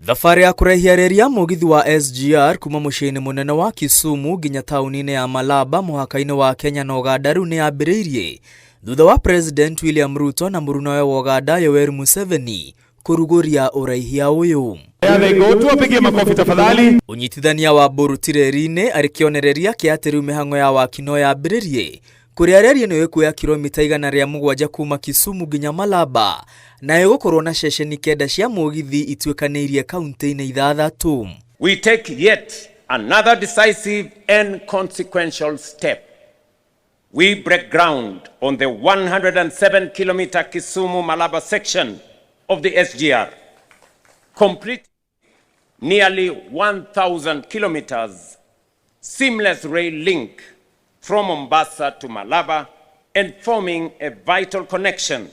Thabarĩ ya kũraihia reri ya mũgithi wa SGR kuma mũciĩ-inĩ mũnene wa Kisumu nginya taũni-inĩ ya Malaba mũhaka-inĩ wa Kenya na Uganda rĩu nĩ yambĩrĩirie thutha wa President William Ruto na mũrunawe wa Uganda Yoweri Museveni kũrugũria ũraihia ũyũ. There they go. Tuwapigie makofi tafadhali. Ũnyitithania wa mbũruti reri-inĩ arĩ kĩonereria kĩa atĩ rĩu mĩhang'o ya waki no yambĩrĩrie kũrĩa reri ĩno ĩkuoya kilomita 107 kuma Kisumu nginya Malaba na ĩgũkorwo na ceceni 9 cia mũgithi ituĩkanĩirie kaunti-inĩ 6. We take yet another decisive and consequential step. We break ground on the 107 kilometer Kisumu Malaba section of the SGR, complete nearly 1,000 kilometers seamless rail link from Mombasa to Malaba and forming a vital connection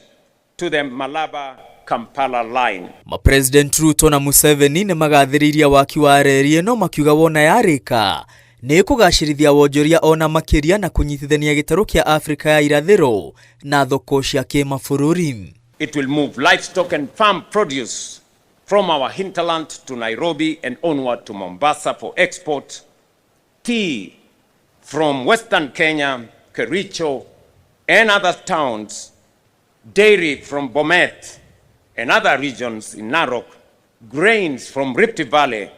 to the Malaba Kampala line. Mapresident Ruto na Museveni nĩ magathĩrĩirie waki wa reri ĩno makiuga wona yarĩka nĩ ĩkũgacĩrithia wonjoria ona makĩria na kũnyitithania gĩtarũ kĩa Afrika ya irathĩro na thoko cia kĩmabũrũri. It will move livestock and farm produce from our hinterland to Nairobi and onward to Mombasa for export, tea from Western Kenya, Kericho, and other towns, dairy from Bomet and other regions in Narok, grains from Rift Valley,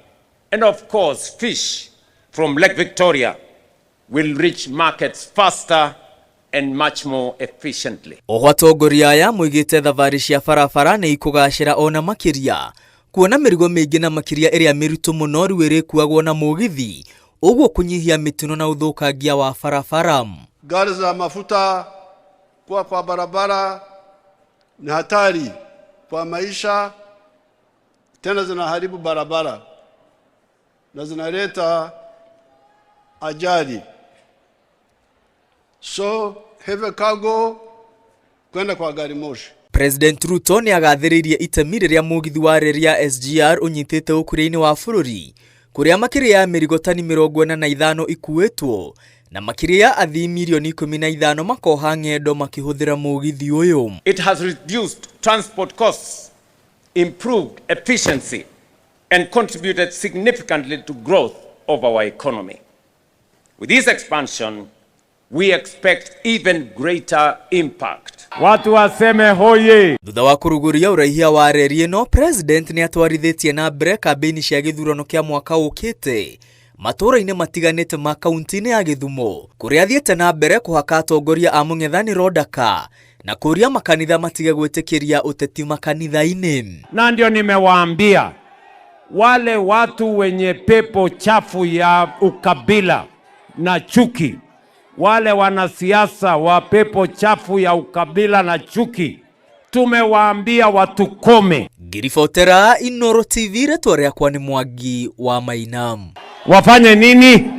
and of course fish from Lake Victoria will reach markets faster and much more efficiently. Oho atongoria aya moigĩte thabarĩ cia barabara nĩ ikũgacĩra ona makĩria kuona mĩrigo mĩingĩ na makĩria ĩrĩa mĩritũ mũno rĩu ĩrĩkuagwo na mũgithi ũguo kũnyihia mĩtino na ũthũkangia wa barabara. Gari za mafuta kuwa kwa barabara ni hatari kwa maisha, tena zinaharibu barabara na zinaleta ajali. So heavy cargo kwenda kwa gari moshi. President Ruto nĩ agathĩrĩirie itemi rĩrĩa mũgithi wa reri ya SGR ũnyitĩte ũkũria-inĩ wa bũrũri kũrĩa makĩria ya mĩrigo tani 45 ikuĩtwo na makĩria ya athii mirioni 15 makoha ng'endo makĩhũthĩra mũgithi ũyũ. It has reduced transport costs, improved efficiency, and contributed significantly to growth of our economy. With this expansion, we expect even greater impact. Watu waseme hoye. Thutha wa kũrugũria ũraihia wa reri ĩno, President nĩ atwarithĩtie na mbere kambĩini cia gĩthurano kĩa mwaka ũkĩte matũũra-inĩ matiganĩte ma kaunti-inĩ ya Gĩthumo kũrĩa athiĩte na mbere kũhaka atongoria a mũng'ethanĩro ndaka na kũria makanitha matige gwĩtĩkĩria ũteti makanitha-inĩ. Na ndio nimewaambia wale watu wenye pepo chafu ya ukabila na chuki, wale wanasiasa wa pepo chafu ya ukabila na chuki, tumewaambia watukome. Ngiribotera Inooro TV, rĩtwa rĩakwa nĩ Mwangi wa Maina. Wafanye nini?